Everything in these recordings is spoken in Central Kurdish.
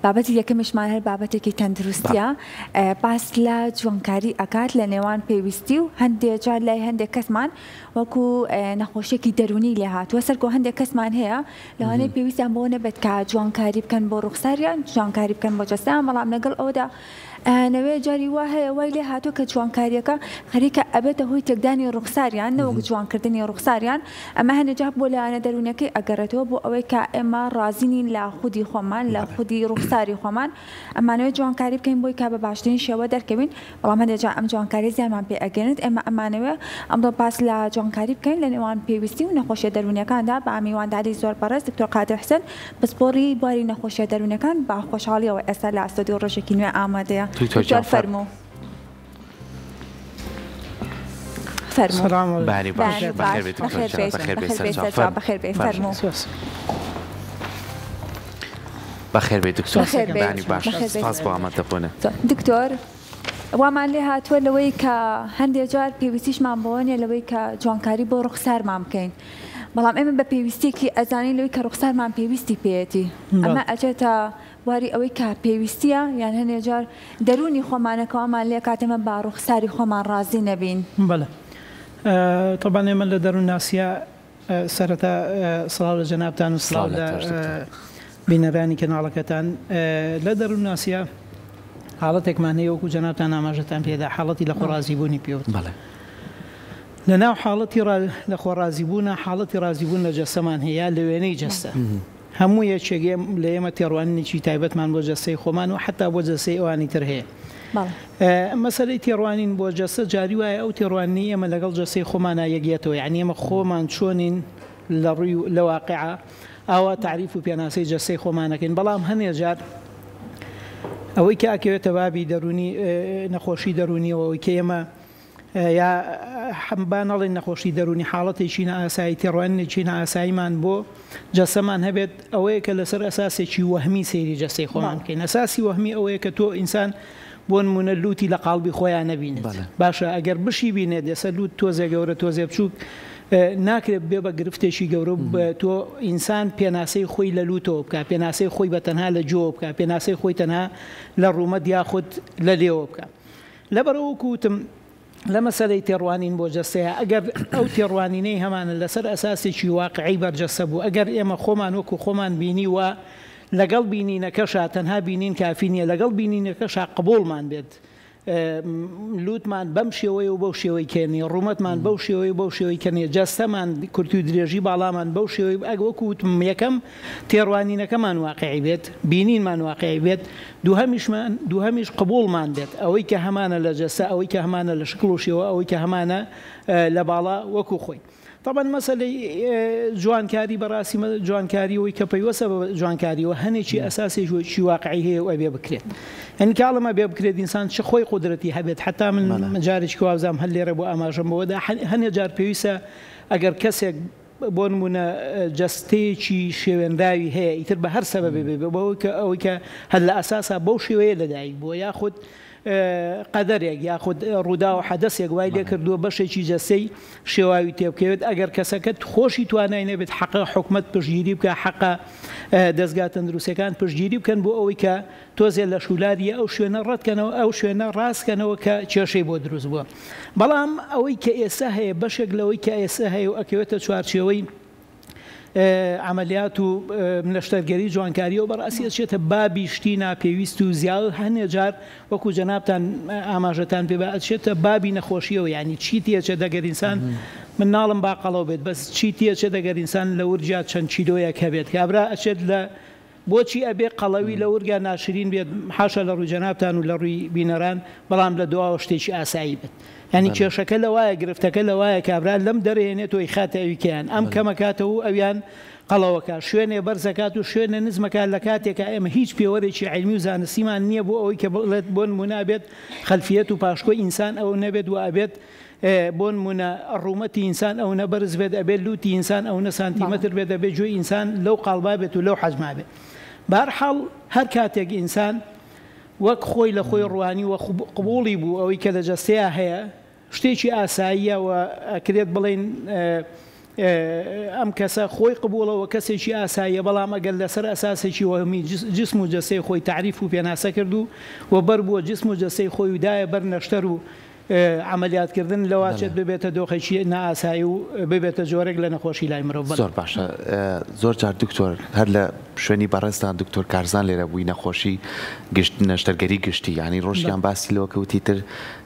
بابەتی یەکەمیشمان هەر بابەتێکی تەندروستیە باس لە جوانکاری ئەکات لە نێوان پێویستی و هەندێ جار لای هەندێک کەسمان وەکو نەخۆشیەکی دەروونی لێ هاتووە سەرکۆ هەندێک کەسمان هەیە لەوانەیە پێویستیان بەوە نەبێت کە جوانکاری بکەن بۆ ڕوخساریان جوانکاری بکەن بۆ جەستەیان بەڵام لەگەڵ ئەودا ئەیانەوێ جاری وا هەیە وای لێ هاتووە کە جوانکاریەکە خەریکە ئەبێتە هۆی تێکدانی ڕوخساریان نەوەک جوانکردنی ڕوخساریان ئەمە هەنێ جار بۆ لایەنە دەروونیەکەی ئەگەڕێتەوە بۆ ئەوەی کە ئێمە ڕازی نین لە خودی خۆمان لە خودی ڕوخساری خۆمان ئەمانەوێت جوانکاری بکەین بۆی کە بە باشترین شێوە دەرکەوین بەڵام هەندێک جار ئەم جوانکاریە زیانمان پێ ئەگەیەنێت ئێمە ئەمانەوێ ئەمڕۆ باس لە جوانکاری بکەین لە نێوان پێویستی و نەخۆشیە دەروونیەکاندا بە میوانداری زۆر بەڕێز دکتۆر قادر حسێن پسپۆڕی بواری نەخۆشیە دەروونیەکان بە خۆشحاڵیەوە ئێستا لە ستۆدیۆ ڕۆژێکی نوێ ئامادەیە دکتۆر دکتۆر فەرموو. فەرموو. سلام علیکم. بەیانی باش بەیانی باش بەخێر بێی دکتۆر بەخێر گیان بێیت بەخێر بێی بەخێر بێیت سەرچاو سەرچاو فەرموو بەخێر بێیت فەرموو فەرموو. سپاس. بەخێر بێی دکتۆر بەخێر سپاس بێیت بەیانی باش بەخێر بێیت سپاس بۆ ئامادەبوونت. دکتۆر وامان لێ هاتووە لەوەی کە هەندێ جار پێویستیشمان بەوە نیە لەوەی کە جوانکاری بۆ ڕوخسارمان بکەین بەڵام ئێمە بە پێویستیەکی ئەزانین لەوەی کە ڕوخسارمان پێویستی پێیەتی ئەمە ئەچێتە بواری ئەوەی کە پێویستیە یان هەندێ جار دەروونی خۆمانە کە وامان لێ کات ئێمە بە ڕوخساری خۆمان ڕازی نەبین. بەڵێ تەبعەن ئێمە لە دەروونناسیە سەرەتا سڵاو لە جەنابتان و سڵاو لە بینەرانی کەناڵەکەتان. لە دەروونناسیە حاڵەتێکمان هەیە وەکو جەنابتان ئاماژەتان پێدا حاڵەتی لە خۆڕازیبوونی پێوت. لە ناو حاڵەتی لە خۆڕازیبوونە حاڵەتی ڕازیبوون لە جەستەمان هەیە لە وێنەی جەستە. هەموو یەکێک لە ئێمە تێڕوانینێکی تایبەتمان بۆ جەستەی خۆمان و حەتا بۆ جەستەی ئەوانی تر هەیە. مەسەلەی تێڕوانین بۆ جەستە جاری وایە ئەو تێڕوانینەی ئێمە لەگەڵ جەستەی خۆمانا یەک یەتەوە یانی ئێمە خۆمان چۆنین لە ڕووی لە واقیعا ئاوا تەعریف و پێناسەی جەستەی خۆمان ئەکەین بەڵام هەنێ جار ئەوەی کە ئەکەوێتە بابی دەروونی نەخۆشی دەروونیەوە ئەوەی کە ئێمە یا با نەڵێین نەخۆشی دەروونی، حاڵەتێکی نائاسایی، تێڕوانینێکی نائاساییمان بۆ جەستەمان هەبێت، ئەوەیە کە لەسەر ئەساسێکی وەهمی سەیری جەستەی خۆمان بکەین. ئەساسی وەهمی ئەوەیە کە تۆ ئینسان بۆ نموونە لووتی لە قاڵبی خۆیا نەبینێت. باشە ئەگەر بشی بینێت، ئێستا لووت تۆزێ گەورە تۆزێ بچووک، ناکرێت ببێ بە گرفتێکی گەورە و تۆ ئینسان پێناسەی خۆی لە لووتەوە بکا، پێناسەی خۆی بە تەنها لە گوێوە بکا، پێناسەی خۆی تەنها لە ڕوومەت یاخود لە لێوە بکا. لەبەرئەوە وەکو وتم لە مەسەلەی تێڕوانین بۆ جەستەیە ئەگەر ئەو تێڕوانینەی هەمانە لەسەر ئەساسێکی واقعی بەرجەستە بوو ئەگەر ئێمە خۆمان وەکو خۆمان بینی و لەگەڵ بینینەکەشا تەنها بینین کافی نییە لەگەڵ بینینەکەشا قبوڵمان بێت لوتمان بەم شێوەیە و بەو شێوەی کە نییە ڕوومەتمان بەو شێوەی و بەو شێوەی کە نییە جەستەمان کورتی و درێژی باڵامان بەو شێوەی ئەگ وەکو وتم یەکەم تێڕوانینەکەمان واقعی بێت بینینمان واقعی بێت دووهەمیشمان دووهەمیش قبوڵمان بێت ئەوەی کە هەمانە لە جەستە ئەوەی کە هەمانە لە شکڵ و شێوە ئەوەی کە هەمانە لە باڵا وەکو خۆی تەبعەن مەسەلەی جوانکاری بەڕاستی جوانکاری ئەوەی کە پەیوەستە بە جوانکاریەوە هەنێکی ئەساسێکی واقعی هەیە و ئەبێ بکرێت یعنی کاڵم ئەبێ بکرێت ئینسان چ خۆی قودرەتی هەبێت حتا من جارێکی وابزانم هەر لێرە بۆ ئاماژەم بەوەدا هەنێ جار پێویستە ئەگەر کەسێک بۆ نموونە جەستەیەکی شێوێنراوی هەیە ئیتر بە هەر سەبەبێ بێ بەوەی کە ئەوەی کە هەر لە ئەساسا بەو شێوەیە لەدایک بووە یاخود قەدەرێک یاخود ڕووداو و حەدەسێک وای لێ کردووە بەشێکی جەستەی شێواوی تێبکەوێت ئەگەر کەسەکە خۆشی توانای نەبێت حەقە حکومەت پشتگیری بکە حەقە دەزگا تەندروستیەکان پشتگیری بکەن بۆ ئەوەی کە تۆزێ لەشولاری ئەو شوێنە ڕەتکەنەوە ئەو شوێنە ڕاستکەنەوە کە کێشەی بۆ دروست بووە بەڵام ئەوەی کە ئێستا هەیە بەشێک لەوەی کە ئێستا هەیە و ئەکەوێتە چوارچێوەی عەمەلیات و نەشتەرگەری جوانکاریەوە بەڕاستی ئەچێتە بابی شتی ناپێویست و زیاد هەنێ جار وەکو جەنابتان ئاماژەتان پێ بە ئەچێتە بابی نەخۆشیەوە یعنی چی تێچێت دەگەر ئینسان من ناڵم با قەڵەو بێت بەس چی تێچێت دەگەر ئینسان لە ورجیا چەند کیلۆیەک هەبێت کابرا ئەچێت لە بۆچی ئەبێ قەڵەوی لە ورگا ناشرین بێت حاشا لە ڕووی جەنابتان و لە ڕووی بینەران بەڵام لە دواوە شتێکی ئاسایی بێت یانی کێشەکە لەوایە گرفتەکە لەوایە کابرا لەم دەرێنێتەوە ئیخاتە ئەویکەیان ئەم کەمەکاتەوە و ئەویان قەڵەوەکا شوێنێ بەرزەکات و شوێنێ نزمەکات لە کاتێکا ئێمە هیچ پێوەرێکی عیلمی و زانستیمان نییە بۆ ئەوەی کە بڵێت بۆ نموونە ئەبێت خەلفیەت و پاشکۆی ئینسان ئەو نەبێت و ئەبێت بۆنمونە ڕوومەتی ئینسان ئەونە بەرز بێت ئەبێت لوتی ئینسان ئەونە سانتیمەتر بێت ئەبێت گوێی ئینسان لەو قاڵبا بێت و لەو حەجما بێت بەهەرحاڵ هەر کاتێک ئینسان وەک خۆی لە خۆی ڕوانی و قبوڵی بوو ئەوەی کە لە جەستەیا هەیە شتێکی ئاساییە و ئەکرێت بڵێین. ئەم کەسە خۆی قبوڵە و کەسێکی ئاساییە، بەڵام ئەگەر لەسەر ئەساسێکی وەهمی جسم و جەستەی خۆی تەعریف و پێناسە کرد و و بەر بووە جسم و جەستەی خۆی و دایە بەر نەشتەر و عەمەلیات کردن لەواچێت ببێتە دۆخێکی نائاسایی و ببێتە جۆرێک لە نەخۆشی لای مرۆڤ. زۆر باشە زۆر جار دکتۆر هەر لە شوێنی بەڕێزتان دکتۆر کارزان لێرە بووی نەخۆشی گشت نەشتەرگەری گشتی یانی ڕۆژیان باسی لەوە کە وتی تر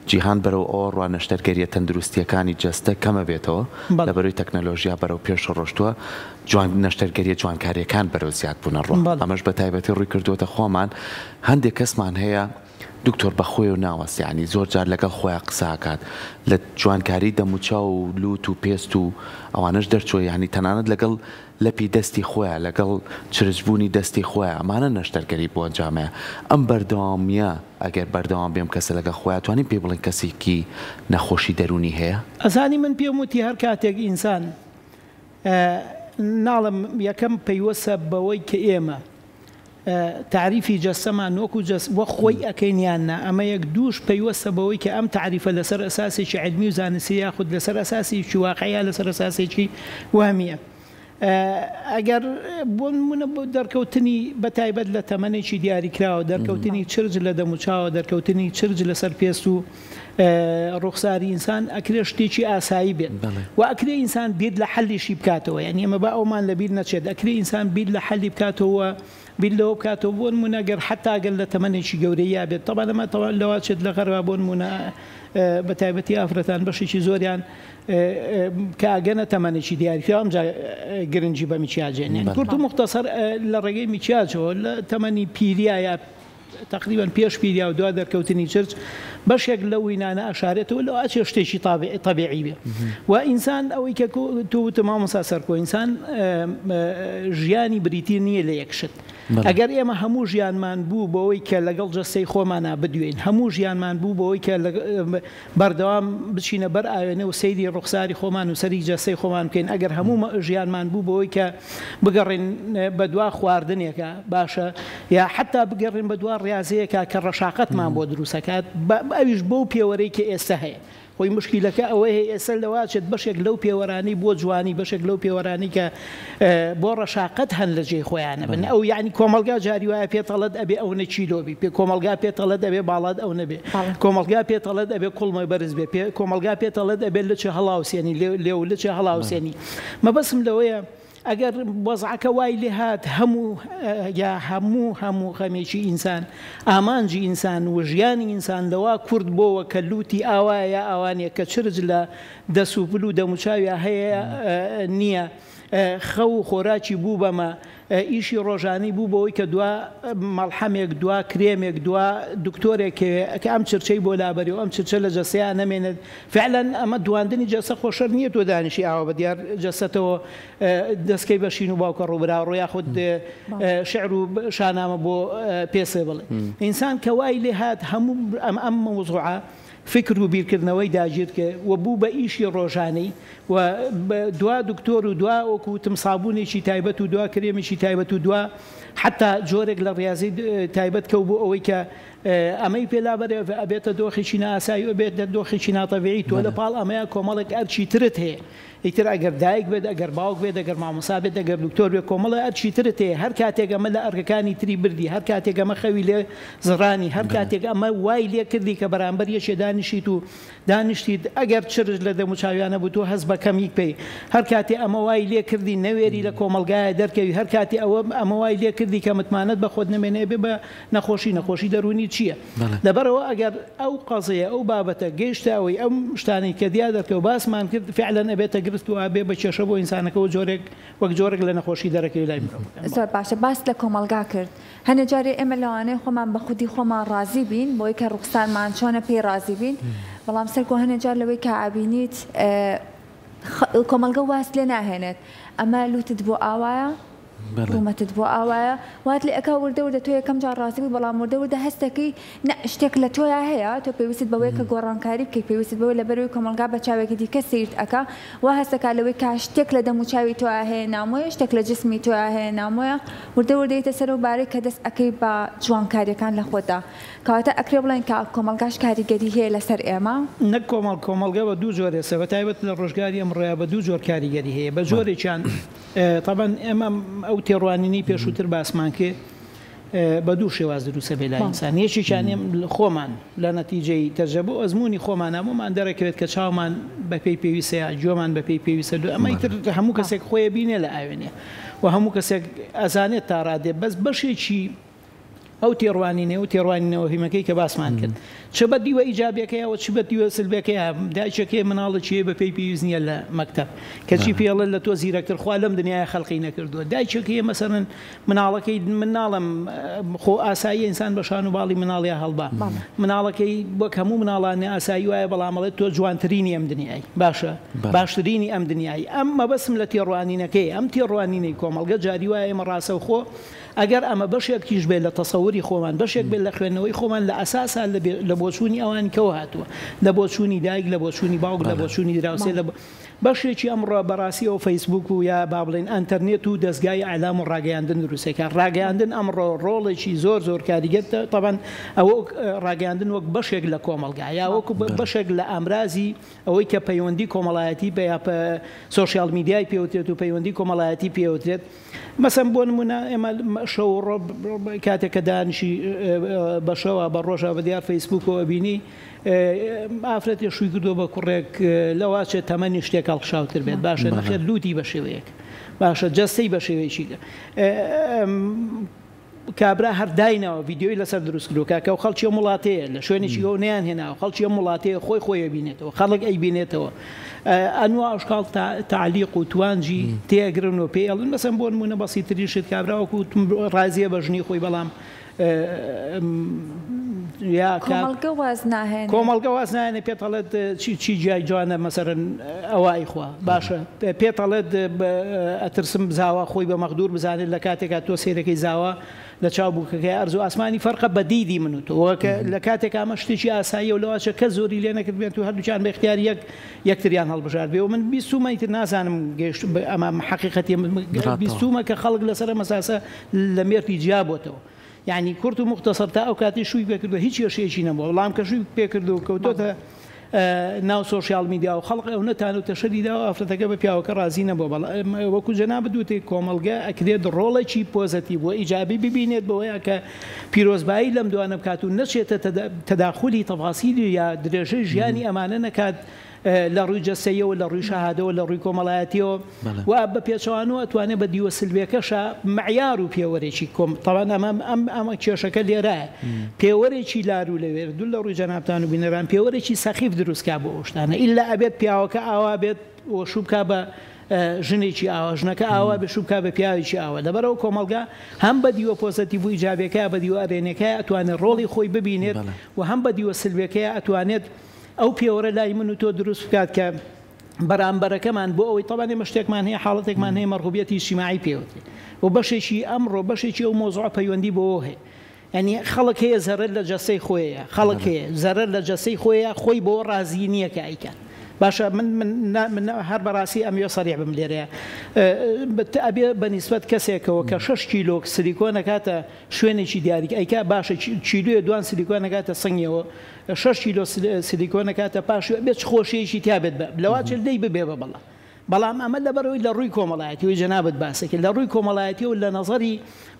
جیهان بەرەو ئەوە ڕوا نەشتەرگەریە تەندروستیەکانی جەستە کەمە بێتەوە لەبەرەی تەکنەلۆژیا بەرەو پێش ڕۆشتووە جوان نەشتەرگەریە جوانکاریەکان بەرەو زیاد بوونە ڕوا ئەمەش بە تایبەتی ڕووی کردووەتە خۆمان هەندێک کەسمان هەیە دکتۆر بەخۆیەوە ناوەستێ یانی زۆر جار لەگەڵ خۆیا قسە ئەکات لە جوانکاری دەموچاو و لوت و پێست و ئەوانەش دەرچوە یانی تەنانەت لەگەڵ لەپی دەستی خۆیا لەگەڵ چرچ بوونی دەستی خۆیا ئەمانە نەشتەرگەری بۆ ئەنجامەیە ئەم بەردەوامیە ئەگەر بەردەوام بێم کەسە لەگەڵ خۆیا توانین پێی بڵێین کەسێکی نەخۆشی دەروونی هەیە؟ ئەزانی من پێم وتی هەر کاتێک ئینسان ناڵێم یەکەم پەیوەسە بەوەی کە ئێمە تەعریفی جەستەمان وەکو جەست وەک خۆی ئەکەین یان نا، ئەمە یەک، دووش پەیوەستە بەوەی کە ئەم تەعریفە لەسەر ئەساسێکی عیلمی و زانستی یاخود لەسەر ئەساسێکی واقعی یا لەسەر ئەساسێکی وەهمییە. ئەگەر بۆ نموونە بۆ دەرکەوتنی بە تایبەت لە تەمەنێکی دیاریکراوە دەرکەوتنی چرچ لە دەموچاوە، دەرکەوتنی چرچ لەسەر پێست و ڕوخساری ئینسان ئەکرێ شتێکی ئاسایی بێت و ئەکرێ ئینسان بیر لە حەلیشی بکاتەوە یانی ئێمە با ئەومان لە بیر نەچێت ئەکرێ ئینسان بیر لە حەلی بکاتەوە بیر لەوە بکاتەوە بۆ نموونە گەر حەتا گەر لە تەمەنێکی گەورەییا بێت تەبعەن ئەمە تەبعەن لەوە چێت لە غەربا بۆ نموونە بە تایبەتی ئافرەتان بەشێکی زۆریان کە ئەگەنە تەمەنێکی دیاریکراو ئەمجا گرنگی بە میکیاج یان کورت و موختەسەر لە ڕێگەی میکیاجەوە لە تەمەنی پیریا یا تەقریبەن پێش پیریا و دوا دەرکەوتنی چرچ بەشێک لەو وینانە ئەشارێتەوە لەو ئەچێ شتێکی تەبیعی بێ و ئینسان ئەوەی کە تۆ وتم مامۆستا سەرکۆ ئینسان ژیانی بریتی نییە لە یەک شت ئەگەر ئێمە هەموو ژیانمان بوو بەوەی کە لەگەڵ جەستەی خۆمانا بدوێین هەموو ژیانمان بوو بەوەی کە بەردەوام بچینە بەر ئاوێنە و سەیری ڕوخساری خۆمان و سەری جەستەی خۆمان بکەین، ئەگەر هەموو ژیانمان بوو بەوەی کە بگەڕێین بەدوا خواردنێکا باشە یا حەتا بگەڕێین بەدوا ڕیازەیەکا کە ڕەشاقەتمان بۆ دروست ئەکات ئەویش بەو پێوەرەی کە ئێستا هەیە. خۆی موشکیلەکە ئەوەیە ئێستا لەوە ئەچێت بەشێک لەو پێوەرانەی بۆ جوانی بەشێک لەو پێوەرانەی کە بۆ ڕەشاقەت هەن لە جێی خۆیانە بن ئەو یانی کۆمەڵگا جاری وایە پێت ئەڵێت ئەبێ ئەونە کیلۆ بی پێ کۆمەڵگا پێت ئەڵێت ئەبێ باڵات ئەونە بێ کۆمەڵگا پێت ئەڵێت ئەبێ کوڵمە بەرز بێ پێ کۆمەڵگا پێت ئەڵێت ئەبێ لچ هەڵاوسێنی لێ لێو لچ هەڵاوسێنی مەبەسم لەوەیە ئەگەر وەزعەکە وای لێ هات هەموو یا هەموو هەموو غەمێکی ئینسان ئامانجی ئینسان و ژیانی ئینسان لەوە کورت بۆوە کە لوتی ئاوایە یا ئاوا نیە کە چرچ لە دەس و پل و دەموچاویا هەیە نیە خەو و خۆراکی بوو بەمە ئیشی ڕۆژانەی بوو بەوەی کە دوا مەڵحەمێک دوا کرێمێک دوا دکتۆرێک کە ئەم چرچەی بۆ لابەرێ و ئەم چرچە لە جەستەیا نەمێنێت فعلا ئەمە دواندنی جەستە خۆشەر نییە تۆ دانیشی ئاوا بە دیار جەستەتەوە دەستکەی بە شین و باوکە ڕوو یاخود شعر و شانامە بۆ پێسێ بڵێ ئینسان کە وای لێ هات هەموو ئەم ئەم مەوزوعە فکر و بیرکردنەوەی داگیر کرد و بوو بە ئیشی ڕۆژانەی و دوا دکتۆر و دوا وەکو وتم سابوونێکی تایبەت و دوا کرێمێکی تایبەت و دوا حەتا جۆرێک لە ڕیازی تایبەت کەو بۆ ئەوەی کە ئەمەی پێ لابەرێ ئەبێتە دۆخێکی نائاسایی و ئەبێتە دۆخێکی ناتەبیعی تۆ لە پاڵ ئەمەیا کۆمەڵێک ئەرکی ترت هەیە ئیتر ئەگەر دایک بێت ئەگەر باوک بێت ئەگەر مامۆسا بێت ئەگەر دکتۆر بێت کۆمەڵێ ئەرکی ترت هەیە هەر کاتێک ئەمە لە ئەرکەکانی تری بردی هەر کاتێک ئەمە خەوی لێ زڕانی هەر کاتێک ئەمە وای لێ کردی کە بەرامبەر یەکێ دانیشیت و دانیشتیت ئەگەر چرچ لە دەموچاویا نەبوو تۆ هەست بە کەمی بکەی هەر کاتێ ئەمە وای لێ کردی نەوێری لە کۆمەڵگایە دەرکەوی هەر کاتێ ئەوە ئەمە وای لێ کردی کە متمانەت بە خۆت نەمێنێ ئەبێ بە نەخۆشی نەخۆشی دەروونی چییە لەبەرئەوە ئەگەر ئەو قەزیە ئەو بابەتە گەیشتە ئەوەی ئەم شتانەی کە دیا دەرکەوت باسمان کرد فعلا ئەبێتە گرفت و ئەبێ بە کێشە بۆ ئینسانەکە و جۆرێک وەک جۆرێک لە نەخۆشی دەرەکەوێ لای مرۆڤەکان. زۆر باشە باست لە کۆمەڵگا کرد هەنێ جارێ ئێمە لەوانەیە خۆمان بە خودی خۆمان ڕازی بین بەوەی کە ڕوخسارمان چۆنە پێی ڕازی بین بەڵام سەرکۆ هەنێ جار لەوەی کە ئەبینیت کۆمەڵگە واست لێ ناهێنێت ئەمە لوتت بۆ ئاوایە؟ ڕوومەتت بۆ ئاوایە وات لێ ئەکا وردە وردە تۆ یەکەم جار ڕازی بووی بەڵام وردە وردە هەست دەکەی نا شتێک لە تۆیا هەیە تۆ پێویستت بەوەیە کە گۆڕانکاری بکەی پێویستت بەوەیە لەبەرئەوەی کۆمەڵگا بە چاوێکی دیکە سەیرت ئەکا وا هەست دەکا لەوەی کە شتێک لە دەم و چاوی تۆیا هەیە نامۆیە شتێک لە جسمی تۆیا هەیە نامۆیە وردە وردە یەتە سەر ئەو بارەی کە دەست ئەکەی بە جوانکاریەکان لە خۆتدا کەواتە ئەکرێ بڵێین کە کۆمەڵگاش کاریگەری هەیە لەسەر ئێمە؟ نەک کۆمەڵ، کۆمەڵگە بە دوو جۆر ئێستا بە تایبەت لە ڕۆژگاری ئەمڕۆیا بە دوو جۆر کاریگەری هەیە بە جۆرێکیان تەبعەن ئێمە ئەو تێڕوانینەی پێشووتر باسمان کرد بە دوو شێواز دروستە بێ لای ئینسان یەکێکیان خۆمان لە نەتیجەی تەجرەبە و ئەزموونی خۆمانە بۆمان دەرەکەوێت کە چاومان بەپێی پێویستە یا گوێمان بەپێی پێویستە دوو ئەمە ئیتر هەموو کەسێک خۆی بینێ لە ئاوێنێ و هەموو کەسێک ئەزانێت تا ڕادێ بەس بەشێکی ئەو تێڕوانینەی و تێڕوانینە وەهیمەکەی کە باسمان کرد چ بە دیوە ئیجابیەکەیە و چ بە دیوە سلبیەکەیە دایکێک هەیە مناڵێکی هەیە بە پێی پێویست نییە لە مەکتەب کەچی پێڵێ لە تۆ زیرەکتر خوا لەم دنیایە خەلقی نەکردووە دایکێک هەیە مەسەلەن مناڵەکەی من ناڵێم خۆ ئاساییە ئینسان بە شان و باڵی مناڵیا هەڵبا مناڵەکەی وەک هەموو مناڵانی ئاسایی وایە بەڵام ئەڵێت تۆ جوانترینی ئەم دنیای باشە باشترینی ئەم دنیای ئەم مەبەستم لە تێڕوانینەکەی ئەم تێڕوانینەی کۆمەڵگە جاری وایە ئێمە ڕاستەوخۆ ئەگەر ئەمە بەشێکیش بێت لە تەسەوری خۆمان، بەشێک بێت لە خوێندنەوەی خۆمان، لە ئەساسا لە بۆچوونی ئەوانی کەوە هاتووە، لە بۆچوونی دایک، لە بۆچوونی باوک، لە بۆچوونی دراوسێ، لە بەشێکی ئەمڕۆ بەڕاستی ئەو فەیسبووک و یا با بڵێین ئەنتەرنێت و دەزگای ئیعلام و ڕاگەیاندن دروست دەکات. ڕاگەیاندن ئەمڕۆ ڕۆڵێکی زۆر زۆر کاریگەر تەبعەن ئەوە ڕاگەیاندن وەک بەشێک لە کۆمەڵگا یا وەکو بەشێک لە ئامرازی ئەوەی کە پەیوەندی کۆمەڵایەتی بە یا سۆشیال میدیای پێوترێت و پەیوەندی کۆمەڵایەتی پێوترێت، مەسەن بۆ نمونە ئێمە شەو و ڕۆ کاتێک کە دانیشی بە شەوە بە ڕۆژە بە دیار فەیسبووکەوە ئەبینی ئافرەتێ شووی کردووە بە کوڕێک لەواچێت تەمەنی شتێک هەڵکشاوتر بێت باشە نەخێر لووتی بە شێوەیەک باشە جەستەی بە شێوەیەکی کابرا هەر دایناوە ڤیدیۆی لەسەر دروست کردوە کاکە ئەو خەڵکی ئەم وڵاتەیە لە شوێنێکی ئەو نەیان هێناوە خەڵکی ئەم وڵاتەیە خۆی خۆی ئەبینێتەوە خەڵک ئەیبینێتەوە ئەنوا ئەشکاڵ تەعلیق و توانجی تێگرن و پێی ئەڵێن مەسەن بۆ نمونە بەسیترین شت کابرا وەکو ڕازیە بە ژنی خۆی بەڵام یا کۆمەڵگە واز ناهێنێ. کۆمەڵگە واز ناهێنێ پێت ئەڵێت چی چی جیای جوانە مەسەرەن ئەوە ئەیخوا باشە پێت ئەڵێت ئەترسم زاوا خۆی بە مەغدور بزانێت لە کاتێکا تۆ سەیرەکەی زاوا لە چاو بووکەکەی ئەرز و ئاسمانی فەرقە بە دیدی من و تۆ وەک لە کاتێکا ئەمە شتێکی ئاساییە و لەواچە کەس زۆری لێ نەکردبێت و هەردووکیان بە ئیختیار یەک یەکتریان هەڵبژارد بێ و من بیستوومە ئیتر نازانم گەیشت ئەمە حەقیقەتی بیستوومە کە خەڵک لەسەر ئەم ئەساسە لە مێردی جیا بۆتەوە یانی کورت و موختەسەر تا ئەو کاتەی شووی پێ کردووە هیچ کێشەیەکی نەبووە بەڵام کە شووی پێ کردووە و کەوتۆتە ناو سۆشیال میدیا و خەڵک ئەونە تانە و تەشەری داوە ئافرەتەکە بە پیاوەکە ڕازی نەبووە بەڵام وەکو جەنابت وتی کۆمەڵگە ئەکرێت ڕۆڵێکی پۆزەتیڤ و ئیجابی ببینێت بەوەیە کە پیرۆزبایی لەم دوانە بکات و نەچێتە تەداخولی تەفاسیلی یا درێژەی ژیانی ئەمانە نەکات لە ڕووی جەستەییەوە، لە ڕووی شەهادەوە، لە ڕووی کۆمەڵایەتییەوە و بە پێچەوانەوە ئەتوانێ بە دیوە سلبیەکەشا معیار و پێوەرێکی کۆم تەبعەن ئەمە ئەم ئەمە کێشەکە لێرایە پێوەرێکی لار و لەوێر دوور لە ڕووی جەنابتان و بینەران پێوەرێکی سەخیف دروست کا بۆ ئەو شتانە ئیلا ئەبێت پیاوەکە ئاوا بێت و شوو بکا بە ژنێکی ئاوا ژنەکە ئاوا بێ شوو بکا بە پیاوێکی ئاوا لەبەرئەوە کۆمەڵگا هەم بە دیوە پۆزەتیڤ و ئیجابیەکەیا بە دیوە ئەرێنیەکەیا ئەتوانێت ڕۆڵی خۆی ببینێت و هەم بە دیوە سلبیەکەیا ئەتوانێت ئەو پێوەرە لای من و تۆ دروست بکات کە بەرامبەرەکەمان بۆ ئەوەی تەبعەن ئێمە شتێکمان هەیە حاڵەتێکمان هەیە مەرغوبیەتی ئیجتیماعی پێ وترێت و بەشێکی ئەمڕۆ بەشێکی ئەو مەوزوعە پەیوەندی بەوە هەیە یانی خەڵک هەیە زەرەر لە جەستەی خۆیە خەڵک هەیە زەرەر لە جەستەی خۆیە خۆی بەوە ڕازی نییە کە ئەیکات باشە من من من هەر بەڕاستی ئەمەوێ سەریح بم لێرەیە ئەبێ بە نیسبەت کەسێکەوە کە شەش کیلۆ سلیکۆن ئەکاتە شوێنێکی دیاریک ئەیکا باشە کیلۆیە دوان سلیکۆن ئەکاتە سنگیەوە شەش کیلۆ سلیکۆن ئەکاتە پاشی ئەبێ چ خۆشیەکی تیا بێت بە لەواچێت لێی ببێ بە بەڵا بەڵام ئەمە لەبەرئەوەی لە ڕووی کۆمەڵایەتیەوەی جەنابت باست کرد لە ڕووی کۆمەڵایەتیەوە لە نەزەری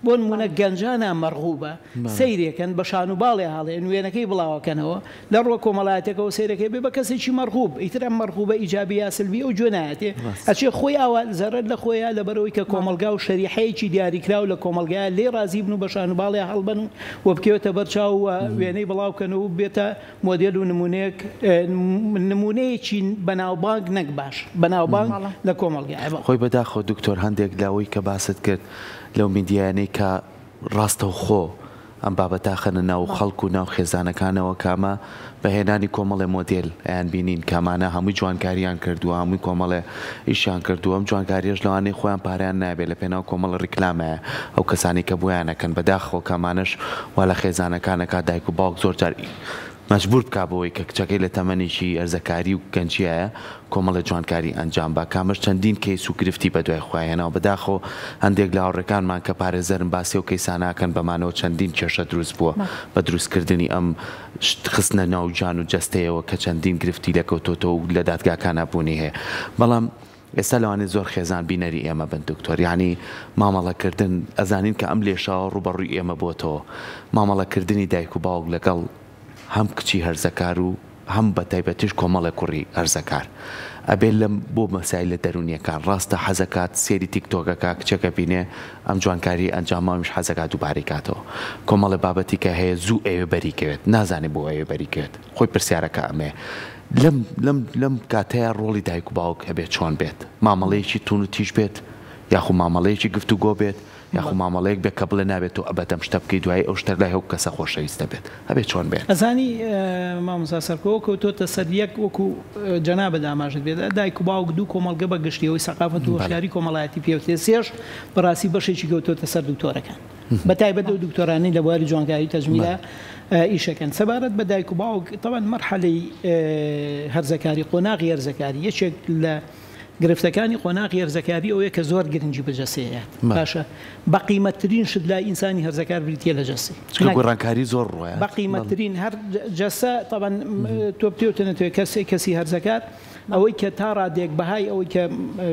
بۆ نموونە گەنجانا مەرغوبە سەیرێکەن بە شان و باڵێ هەڵێن وێنەکەی بڵاوەکەنەوە لە ڕووە کۆمەڵایەتەکەوە سەیرەکەی بێ بە کەسێکی مەرغوب ئیتر ئەم مەرغوبە ئیجابی یا سلبی ئەو گوێ نایەتێ ئەچێ خۆی ئاوا زەرەر لە خۆیە لەبەرئەوەی کە کۆمەڵگا و شەریحەیەکی دیاریکراو لە کۆمەڵگایە لێی ڕازی بن و بە شان و باڵێ هەڵبەن و و بکەوێتە بەر چاو و وێنەی بڵاو بکەنەوە و ببێتە مۆدێل و نموونەیەک نموونەیەکی بەناوبانگ نەک باش بەناوبانگ لە کۆمەڵگایە. خۆی بەداخەوە دکتۆر هەندێک لەوەی کە باست کرد لەو میدیایانەی کە ڕاستەوخۆ ئەم بابەتە ئەخەنە ناو خەڵک و ناو خێزانەکانەوە کە ئەمە بە هێنانی کۆمەڵێ مۆدێل ئەیان بینین کە ئەمانە هەمووی جوانکاریان کردووە هەمووی کۆمەڵێ ئیشیان کردووە ئەم جوانکاریەش لەوانەیە خۆیان پارەیان نابێ لە پێناو کۆمەڵە ڕیکلامایە ئەو کەسانەی کە بۆیان ئەکەن بەداخەوە کە ئەمانەش وا لە خێزانەکان ئەکات دایک و باوک زۆر جار مەجبور بکا بەوەی کە کچەکەی لە تەمەنێکی هەرزەکاری و گەنجیایە کۆمەڵێ جوانکاری ئەنجام با کە ئەمەش چەندین کەیس و گرفتی بەدوای خۆیا هێناوە بەداخەوە هەندێک لە هاوڕێکانمان کە پارێزەرن باسی ئەو کەیسانە ئەکەن بەمانەوە چەندین کێشە دروست بووە بە دروست کردنی ئەم شت خستنە ناو گیان و جەستەیەوە کە چەندین گرفتی لێکەوتۆتەوە و لە دادگاکانا بوونی هەیە بەڵام ئێستا لەوانەیە زۆر خێزان بینەری ئێمە بن دکتۆر یانی مامەڵە کردن ئەزانین کە ئەم لێشاوە ڕووبەڕووی ئێمە بۆتەوە مامەڵە کردنی دایک و باوک لەگەڵ هەم کچی هەرزەکار و هەم بە تایبەتیش کۆمەڵێ کوڕی هەرزەکار ئەبێ لەم بۆ مەسایلە دەروونیەکان ڕاستە حەزەکات سێری تیک تۆکەکە کچێکە بینێ ئەم جوانکاری ئەنجام مامیش حەزەکات دووبارەی کاتەوە کۆمەڵێ بابەتی کە هەیە زوو ئەیەوێ بەری کەوێت نازانێ بۆ ئەیەوێ بەری کەوێت خۆی پرسیارەکە ئەمەیە لەم لەم لەم کاتەیا ڕۆڵی دایک و باوک ئەبێ چۆن بێت؟ مامەڵەیەکی توون و تیژ بێت یاخو مامەڵەیەکی گفتوگۆ بێت یاخو مامەڵەیەک بێت کە بڵێ نابێت تۆ ئەبەد ئەم شتە بکەی دوایی ئەو شتە لای ئەو کەسە خۆشەویستە بێت ئەبێ چۆن بێت؟ ئەزانی مامۆستا سەرکۆ کەوتۆتە سەر یەک وەکو جەنابت ئاماژەت پێدا دایک و باوک دوو کۆمەڵگە بە گشتی ئەوەی سەقافەت و هۆشیاری کۆمەڵایەتی پێوترێ سێش بەڕاستی بەشێکی کەوتۆتە سەر دکتۆرەکان. بە تایبەت ئەو دکتۆرانەی لە بواری جوانکاری و تەجمیلا ئیشەکەن. سەبارەت بە دایک و باوک تەبعەن مەرحەلەی هەرزەکاری قۆناغی هەرزەکاری یەکێک لە گرفتەکانی قۆناغی هەرزەکاری ئەوەیە کە زۆر گرنگی بە جەسەیەیات باشە بە قیمەتترین شت لای ئینسانی هەرزەکار بریتیە لە جەسەی چونکە گۆڕانکاری زۆر ڕووەیات بە قیمەتترین هەر جەسە تەبعەن تۆ بتەوێت نەتەوێت کەسێک کەسی هەرزەکار ئەوەی کە تا ڕادەیەک بەهای ئەوەی کە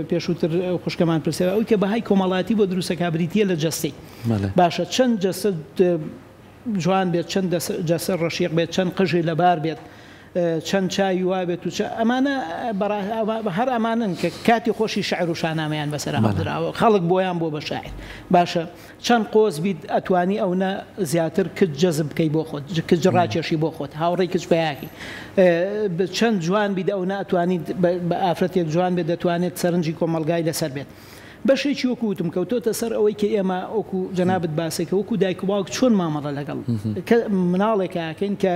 پێشووتر خوشکەمان پرسیار ئەوەی کە بەهای کۆمەڵایەتی بۆ دروستەکە بریتییە لە جەستەی باشە چەند جەستە جوان بێت چەند جەستە ڕەشیق بێت چەند قژی لەبار بێت چەند چاوی وا بێت و ئەمانە هەر ئەمانن کە کاتی خۆشی شعر و شانامەیان بەسەر هەڵدراوە خەڵک بۆیان بۆ بە شاعر باشە چەند قۆز بیت ئەتوانی ئەونە زیاتر کچ جەزب بکەی بۆ خۆت کچ ڕاکێشی بۆ خۆت هاوڕێی کچ پەیاکەی چەند جوان بیت ئەونە ئەتوانیت بە ئافرەتێک جوان بێت دەتوانێت سەرنجی کۆمەڵگای لەسەر بێت بەشێکی وەکو وتم کەوتۆتە سەر ئەوەی کە ئێمە وەکو جەنابت باسێکە وەکو دایک و باوک چۆن مامەڵە لەگەڵ کە مناڵێکە ئەکەین کە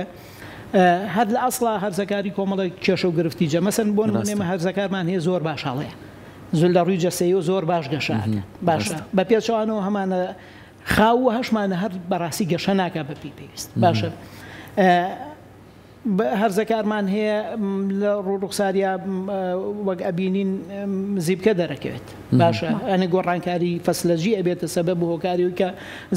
هەر لە ئەسڵا هەرزەکاری کۆمەڵێک کێشە و گرفتی جە مەسەن بۆ نمونە ئێمە هەرزەکارمان هەیە زۆر باش هەڵەیە زۆر لە ڕووی جەستەیەوە زۆر باش گەشە ئەکات باشە بە پێچەوانەوە هەمانە خاو و هەشمانە هەر بەڕاستی گەشە ناکات بە پێی پێویست باشە هەرزەکارمان هەیە لە ڕوو ڕوخساریا وەک ئەبینین زیبکە دەرەکەوێت باشە ئەنە گۆڕانکاری فەسلەجی ئەبێتە سەبەب و هۆکاری کە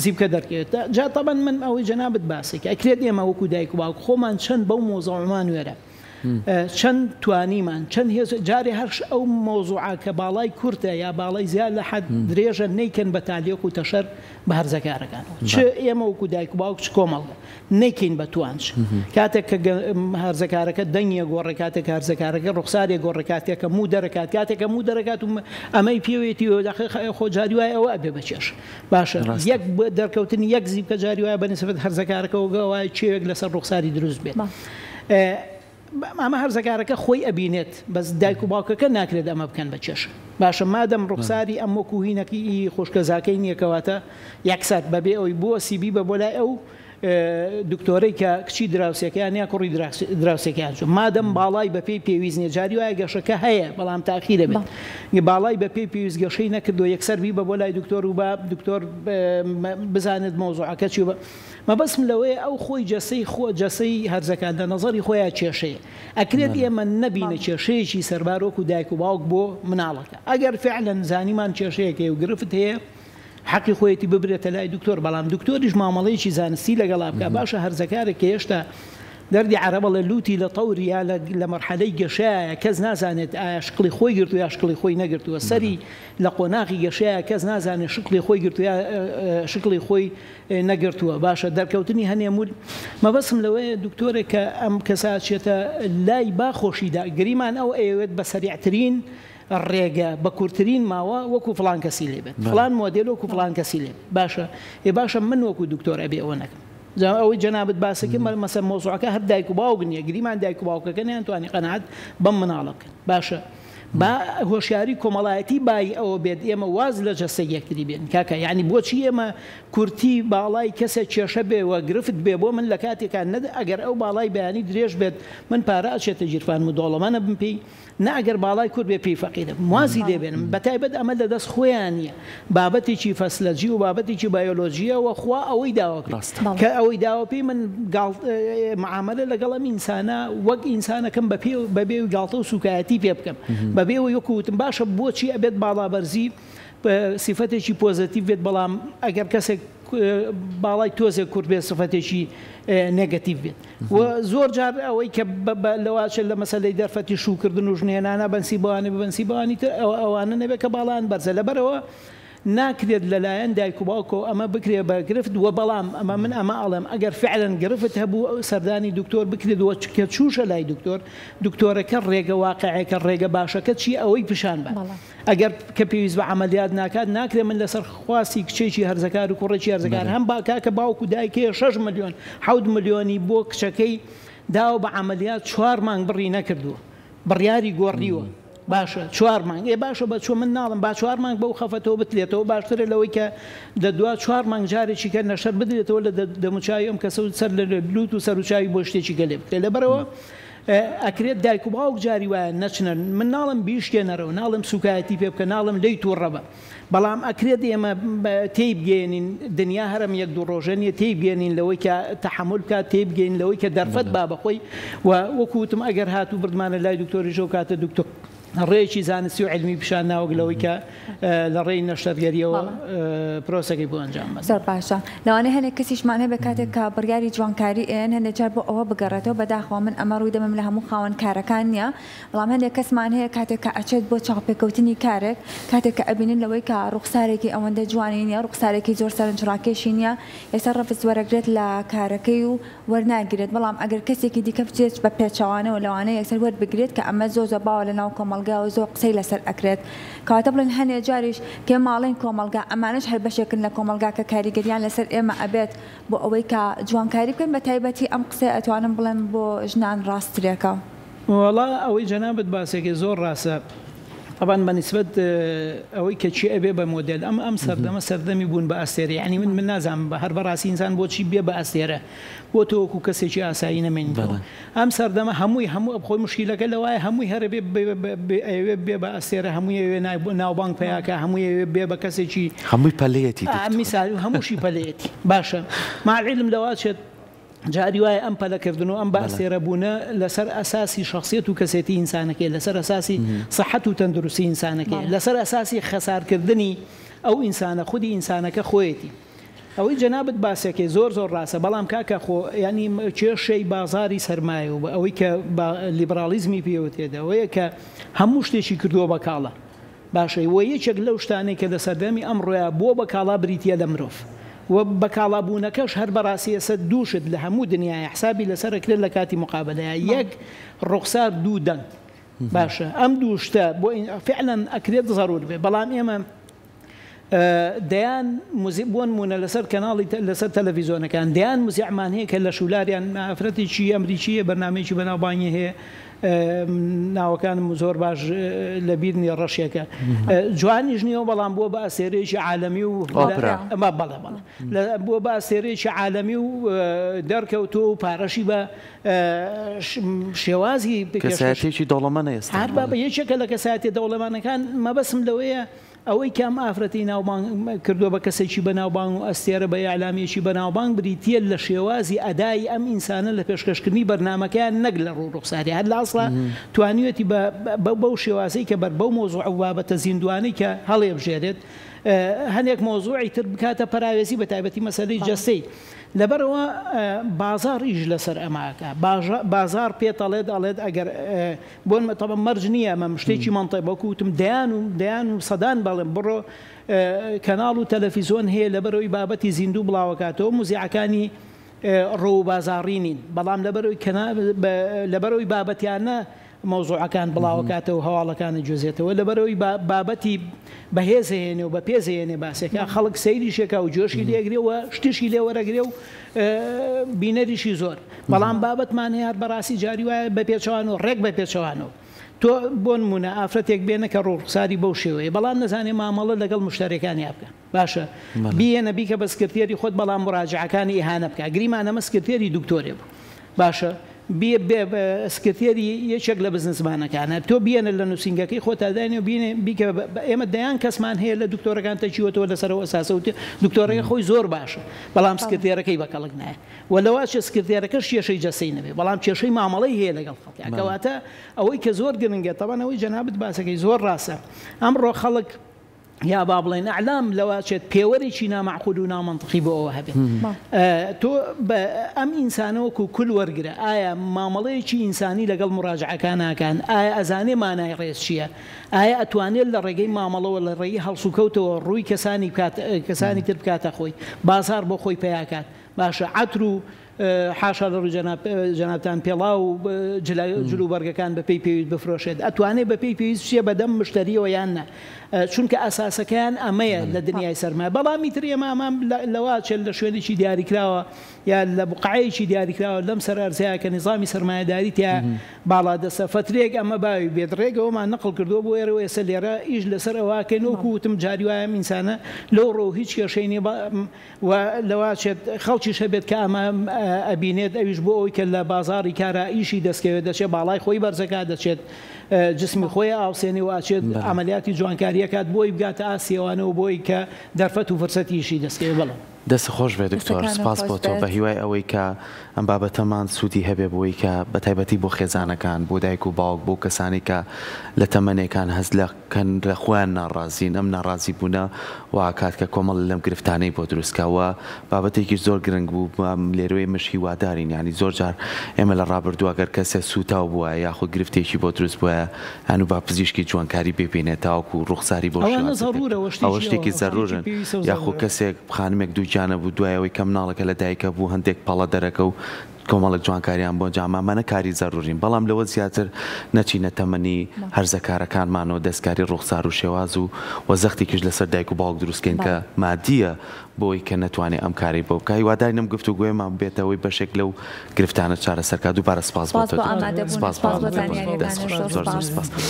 زیبکە دەرکەوێت جا تەبەن من ئەوەی جەنابت باسێک ئەکرێت ئێمە وەکو دایک و باوک خۆمان چەند بەو مۆزەعمان وێرە چەند توانیمان چەند هێز جارێ هەر ئەو مەوزوعە کە باڵای کورتە یا باڵای زیاد لە حەد درێژە نەیکەن بە تالیق و تەشەر بە هەرزەکارەکانەوە چ ئێمە وەکو دایک و باوک چ کۆمەڵگە نەیکەین بە توانج کاتێک کە هەرزەکارەکە دەنگی گۆڕێ کاتێک کە هەرزەکارەکە ڕوخسارێ گۆڕێ کاتێک کە موو دەرەکات کاتێک کە موو دەرەکات و ئەمەی پێوێتی و خۆ جاری وایە ئەوە ئەبێ بە کێش باشە یەک دەرکەوتنی یەک زیپکە جاری وایە بە نسبەت هەرزەکارەکەوە وایە کێوێک لەسەر ڕوخساری دروست بێت. ئەمە هەرزەکارەکە خۆی ئەبینێت بەس دایک و باوکەکە ناکرێت ئەمە بکەن بە کێشە باشە مادەم ڕوخساری ئەم وەکو هینەکی ئی خوشکەزاکەی نییە کەواتە یەکسەر بەبێ ئەوی بۆسی بیبە بۆ لای ئەو دکتۆرەی کە کچی دراوسێکەیان یا کوڕی دراوسێکەیان چوو مادەم باڵای بەپێی پێویست نییە جاری وایە گەشەکە هەیە بەڵام تاخیرە بێت باڵای بەپێی پێویست گەشەی نەکردووە یەکسەر بیبە بۆ لای دکتۆر و با دکتۆر بزانێت مەوزوعەکە چی مەبەستم لەوەیە ئەو خۆی جەسەی خۆ جەسەی هەرزەکار لە نەزەری خۆیا کێشەیە ئەکرێت ئێمە نەبینە کێشەیەکی سەربار وەکو دایک و باوک بۆ مناڵەکە ئەگەر فعلەن زانیمان کێشەیەک هەیە و گرفت هەیە حەقی خۆیەتی ببرێتە لای دکتۆر بەڵام دکتۆریش مامەڵەیەکی زانستی لەگەڵا بکا باشە هەرزەکارێک کە هێشتا دەردی عەرەبەڵێ لوتی لە تەوری یا لە مەرحەلەی گەشەیە کەس نازانێت ئایا شکڵی خۆی گرتووە یا شکڵی خۆی نەگرتووە سەری لە قۆناغی گەشەیە کەس نازانێت شکڵی خۆی گرتووە یا شکڵی خۆی نەگرتووە باشە دەرکەوتنی هەنێ مول مەبەستم لەوەیە دکتۆرێک کە ئەم کەسە ئەچێتە لای با خۆشی دا گریمان ئەو ئەیەوێت بە سەریعترین ڕێگە بە کورترین ماوە وەکو فڵان کەسی لێ بێت فڵان مۆدێل وەکو فڵان کەسی لێ باشە ئێ باشە من وەکو دکتۆر ئەبێ ئەوە نەکەم جا ئەوەی جەنابت باسەکە مەسە مۆزوعەکە هەر دایک و باوک نییە گریمان دایک و باوکەکە نەیانتوانی قەناعەت بەم مناڵە بکەن باشە. با هۆشیاری کۆمەڵایەتی بای ئەوە بێت ئێمە واز لە جەستەی یەکتری بێنین کاکە یانی بۆچی ئێمە کورتی باڵای کەسێک کێشە بێ و گرفت بێ بۆ من لە کاتێکا نە ئەگەر ئەو باڵای بەیانی درێژ بێت من پارە ئەچێتە گیرفانم و دەوڵەمەنە بم پێی نە ئەگەر باڵای کورت بێ پێی فەقیرە بم وازی لێ بێنم بەتایبەت ئەمە لە دەست خۆیان نیە بابەتێکی فەسلەجی و بابەتێکی بایۆلۆجیە و خوا ئەوەی داوە پێی کە ئەوەی داوە پێی من گاڵ معامەلە لەگەڵ ئەم ئینسانە وەک ئینسانەکەم بە پێ بەبێ گاڵتە و سوکایەتی پێ بکەم بەبێ ئەوەی وەکو وتم باشە بۆچی ئەبێت باڵابەرزی سیفەتێکی پۆزەتیڤ بێت بەڵام ئەگەر کەسێک باڵای تۆزێک کورت بێت سفەتێکی نێگەتیڤ بێت و زۆر جار ئەوەی کە لەواچێت لە مەسەلەی دەرفەتی شووکردن و ژنهێنانە بەنسی بەوانە بەنسی بەوانی تر ئەوانە نەبێت کە باڵایان بەرزە لەبەرەوە ناکرێت لەلایەن دایک و باوکەوە ئەمە بکرێت بە گرفت و بەڵام ئەمە من ئەمە ئەڵێم ئەگەر فعلەن گرفت هەبوو سەردانی دکتۆر بکرێت و کە چووشە لای دکتۆر دکتۆرەکە ڕێگە واقعەکە ڕێگە باشەکە چییە ئەوەی پیشان بات. ئەگەر کە پێویست بە عەمەلیات ناکات ناکرێت من لەسەر خواستی کچێکی هەرزەکار و کوڕێکی هەرزەکار هەم با کاکە باوک و دایک هەیە شەش ملیۆن حەوت ملیۆنی بۆ کچەکەی داوە بە عەمەلیات چوار مانگ بڕی نەکردووە بڕیاری گۆڕیوە باشە چوار مانگ ئێ باشە بە چۆ من ناڵم با چوار مانگ بەو خەفەتەوە بتلێتەوە باشترە لەوەی کە لە دوا چوار مانگ جارێکی کە نەشەر بدرێتەوە لە دەموچاوی ئەم کەسە و سەر لە لوت و سەروچاوی بۆ شتێکی گەلێ بکرێت لەبەرەوە ئەکرێت دایک و باوک جاری وایە نەچنە من ناڵێم بیشکێنەرەوە ناڵێم سوکایەتی پێ بکە ناڵێم لێی توڕە بە بەڵام ئەکرێت ئێمە تێی بگەیەنین دنیا هەرم یەک دوو ڕۆژە نییە تێی بگەیەنین لەوەی کە تەحەمول بکات تێی بگەین لەوەی کە دەرفەت با بەخۆی و وەکو وتم ئەگەر هاتوو بردمانە لای دکتۆریش ئەو کاتە دکتۆر ڕێیەکی زانستی و عیلمی پیشان ناوەک لەوەی کە لە ڕێی نەشتەرگەریەوە پرۆسەکەی بۆ ئەنجام بدەن. زۆر باشە لەوانەیە هەنێک کەسیشمان هەبێت کاتێک کە بڕیاری جوانکاری ئەیەن هەندێک جار بۆ ئەوە بگەڕێتەوە بەداخەوە من ئەمە ڕووی دەمم لە هەموو خاوەن کارەکان نییە بەڵام هەندێک کەسمان هەیە کاتێک کە ئەچێت بۆ چاوپێکەوتنی کارێک کاتێک کە ئەبینن لەوەی کە ڕوخسارێکی ئەوەندە جوانی نییە ڕوخسارێکی زۆر سەرنجڕاکێشی نییە یەکسەر ڕەفز وەرەگرێت لە کارەکەی و وەرناگرێت، بەڵام ئەگەر کەسێکی دیکە بچێت بە پێچەوانەوە لەوانەیە یەکسەر وەربگرێت کە ئەمە زۆر زۆر باوە لەناو کۆمەڵگا و زۆر قسەی لەسەر ئەکرێت. کەواتە بڵێن هەنێ جاریش کە ئێمە ئەڵێین کۆمەڵگا ئەمانەش هەر بەشێکن لە کۆمەڵگا کە کاریگەریان لەسەر ئێمە ئەبێت بۆ ئەوەی کە جوانکاری بکەین بە تایبەتی ئەم قسەیە ئەتوانم بڵێم بۆ ژنان ڕاسترێکە. وەڵا ئەوەی جەنابت باسێکەی زۆر ڕاستە. تەبعەن بە نیسبەت ئەوەی کە کێ ئەبێ بە مۆدێل ئەم ئەم سەردەمە سەردەمی بوون بە ئەستێرە یانی من من نازانم بە هەر بەڕاستی ئینسان بۆچی بێ بە ئەستێرە بۆ تۆ وەکوو کەسێکی ئاسایی نەمێنیتەوە ئەم سەردەمە هەمووی هەموو خۆی مشکیلەکە لەوایە هەمووی هەرە بێ ئەیەوێ بێ بە ئەستێرە هەمووی ئەیەوێ ناوبانگ پەیاکا هەمووی ئەیەوێ بێ بە کەسێکی هەمووی پەلەیەتی دکتۆر میسال هەمووشی پەلەیەتی باشە مع العلم لەوە چێت جاری وایە ئەم پەلەکردن و ئەم بە ئەستێرە بوونە لەسەر ئەساسی شەخسیەت و کەسێتی ئینسانەکەیە، لەسەر ئەساسی سەحەت و تەندروستی ئینسانەکەیە، لەسەر ئەساسی خەسارکردنی ئەو ئینسانە خودی ئینسانەکە خۆیەتی. ئەوەی جەنابت باسەکەی زۆر زۆر ڕاستە، بەڵام کاکە خۆ یانی کێشەی بازاری سەرمایە و ئەوەی کە لیبراڵیزمی پێ وترێت ئەوەیە کە هەموو شتێکی کردووە بە کاڵا. باشە وە یەکێک لەو شتانەی کە لە سەردەمی ئەمڕۆیا بووە بە کاڵا بریتیە لە مرۆڤ وە بە کاڵا بوونەکەش هەر بەڕاستی ئێستا دوو شت لە هەموو دنیایا حسابی لەسەر ئەکرێت لە کاتی مقابەلەیا یەک ڕوخسار دوو دەنگ باشە ئەم دوو شتە بۆ فعلا ئەکرێت زەرور بێ بەڵام ئێمە دەیان موزیک بۆ نموونە لەسەر کەناڵی لەسەر تەلەفیزۆنەکان دەیان موزیعمان هەیە کە لە شولاریان ئافرەتێکی ئەمریکی هەیە بەرنامەیەکی بەناوبانگی هەیە ناوەکانم زۆر باش لە بیر نییە ڕەشێکە جوانیش نییە بەڵام بووە بە ئەستێرەیەکی عالەمی و ئەمە بەڵێ بەڵێ بووە بە ئەستێرەیەکی عالەمی و دەرکەوتووە و پارەشی بە شێوازی کەسایەتیەکی دەوڵەمەنە ئێستا هەر بە یەکێکە لە کەسایەتیە دەوڵەمەنەکان مەبەستم لەوەیە ئەوەی کە ئەم ئافرەتەی ناوبانگ کردووە بە کەسێکی بەناوبانگ و ئەستێرە بە ئیعلامییەکی بەناوبانگ بریتییە لە شێوازی ئەدای ئەم ئینسانە لە پێشکەشکردنی بەرنامەکەیان نەک لە ڕوو ڕوخساری هەر لە ئەسڵا توانیویەتی بە بەو شێوازەی کە بەر بەو مەوزوع و بابەتە زیندووانەی کە هەڵیبژێرێت هەنێک مەوزوعی تر بکاتە پەراوێزی بە تایبەتی مەسەلەی جەستەی لەبەرئەوە بازاڕ ئیش لەسەر ئەمە ئەکا بازاڕ پێت ئەڵێت ئەڵێت ئەگەر بۆنمە تەبعەن مەرج نییە ئەمە شتێکی مەنتەق وەکو وتم دەیان و دەیان و سەدان بەڵێم بڕۆ کەناڵ و تەلەفیزۆن هەیە لەبەرەوەی بابەتی زیندوو بڵاوەکاتەوە موزیعەکانی ڕۆ و بازاڕی نین بەڵام لەبەرەوەی لەبەرەوەی بابەتیانە مەوزوعەکان بڵاوەکاتەوە هەواڵەکانە گوێزێتەوە لەبەرەوەی بابەتی بەهێزهێنێ و بەپێزهێنێ باسێکە خەڵک سەیریشێکا و جۆشی لێگرێ و شتیشی لێ وەرەگرێ و بینەریشی زۆر بەڵام بابەتمان هەیە هەر بەڕاستی جاری وایە بە پێچەوانەوە ڕێک بە پێچەوانەوە. تۆ بۆ نموونە ئافرەتێک بێنە کە ڕووخساری بەو شێوەیە بەڵام نەزانێ مامەڵە لەگەڵ مشتەرەکانیا بکا باشە بیهێنە بیکە بە سکرتێری خۆت بەڵام مراجعەکانی ئیهانە بکە گریمان ئەمە سکرتێری دکتۆرێ بوو باشە بێ بێ سکرتێری یەکێک لە بزنسمانەکانە تۆ بیێنە لە نووسینگەکەی خۆتا داینێ و بینێ بیکە ئێمە دەیان کەسمان هەیە لە دکتۆرەکان تەکیوەتەوە لەسەر ئەو ئەساسە وتی دکتۆرەکە خۆی زۆر باشە بەڵام سکرتێرەکەی بە کەڵک نایە و لەوەچێ سکرتێرەکەش کێشەی جەستەی نەبێ بەڵام کێشەی مامەڵەی هەیە لەگەڵ خەڵکا کەواتە ئەوەی کە زۆر گرنگە تەبعەن ئەوەی جەنابت باسەکەی زۆر ڕاستە ئەمڕۆ خەڵک یا با بڵێین ئەعلام لەوەچێت پێوەرێکی نامەعقول و نامەنتقی بۆ ئەوە هەبێت تۆ ئەم ئینسانە وەکو کول وەرگرە ئایا مامەڵەیەکی ئینسانی لەگەڵ مراجعەکان ناکان ئایا ئەزانێ مانای ڕێز چییە ئایا ئەتوانێت لە ڕێگەی مامەڵەوە لە ڕێی هەڵسوکەوتەوە ڕووی کەسانی بکات کەسانی تر بکاتە خۆی بازاڕ بۆ خۆی پەیاکات باشە عەتر و حاشا لە ڕووی جەنابتان پێڵاو و جل و بەرگەکان بە پێی پێویست بفرۆشێت، ئەتوانێت بە پێی پێویست بچێ بە دەم مشتەریەوە یان نا؟ چونکە ئەساسەکەیان ئەمەیە لە دنیای سەرمایە. بەڵام ئیتر ئێمە ئەمە لەوە ئەچێت لە شوێنێکی دیاریکراوە یا لە بوقعەیەکی دیاریکراوە لەم سەر ئەرزەیە کە نیزامی سەرمایەداری تیا باڵادەستە فەترەیەک ئەمە باوی بێت ڕێک ئەوەمان نەقڵ کردووە بۆ ئێرە و ئێستا لێرە ئیش لەسەر ئەوە ئەکەین وەکو وتم جاری وایە ئەم ئینسانە لەو ڕۆ هیچ کێشەی نیە و لەواچێت خەڵکیش هەبێت کە ئەمە ئەبینێت ئەویش بۆ ئەوەی کە لە بازاڕی کارا ئیشی دەستکەوێت دەچێت باڵای خۆی بەرزەکات دەچێت جسمی خۆی ئاوسێنێ و ئەچێت عەمەلیاتی جوانکاری ئەکات بۆی بگاتە ئاستی ئەوانە و بۆی کە دەرفەت و فرسەتی ئیشی دەستکەوێت بەڵێ. دەستت خۆش بێت دکتۆر سپاس بۆ تۆ بەهیوای ئەوەی کە ئەم بابەتەمان سوودی هەبێ بۆی کە بەتایبەتی بۆ خێزانەکان بۆ دایک و باوک بۆ کەسانی کە لە تەمەنێکان هەست لە کەن لە خۆیان ناڕازین ئەم ناڕازی بوونە وا ئەکات کە کۆمەڵێ لەم گرفتانەی بۆ دروست کا وە بابەتێکیش زۆر گرنگ بوو لێرەوەی ئێمەش هیوادارین یانی زۆر جار ئێمە لە ڕابردوو ئەگەر کەسێ سووتاو بوایە یاخود گرفتێکی بۆ دروست بوایە یان و با پزیشکی جوانکاری ببینێت تاوەکو ڕوخساری بەو ئەوانە شێوازە تێک زەڕوورە وە ئەوە شتێکی شتێکی ئەوە شتێکی زەرورن پێویستە و یاخود زەڕوورە. کەسێک خانمێک دووگیانە بوو دوای ئەوەی کە مناڵەکە لە دایکە بوو هەندێک پەڵە دەرەکەو کۆمەڵێک جوانکاریان بۆ ئەنجام ئەمانە کاری زەرورین بەڵام لەوە زیاتر نەچینە تەمەنی هەرزەکارەکانمانەوە دەستکاری ڕوخسار و شێواز و وە زەختێکیش لەسەر دایک و باوک دروست کەین کە مادیە بۆی کە نەتوانێ ئەم کارەی بۆ بکا هیوادارین ئەم گفتوگۆیەمان ببێتە هۆی بەشێک لەو گرفتانە چارەسەر کا دووبارە سپاس بۆ سپاس تۆ بۆ دکتۆر ئامادەبوونت سپاس بۆ سپاس بۆ ئامادەبوونت دەست زانیاریەکانت خۆش زۆر زۆر زۆر سپاس. سپاس.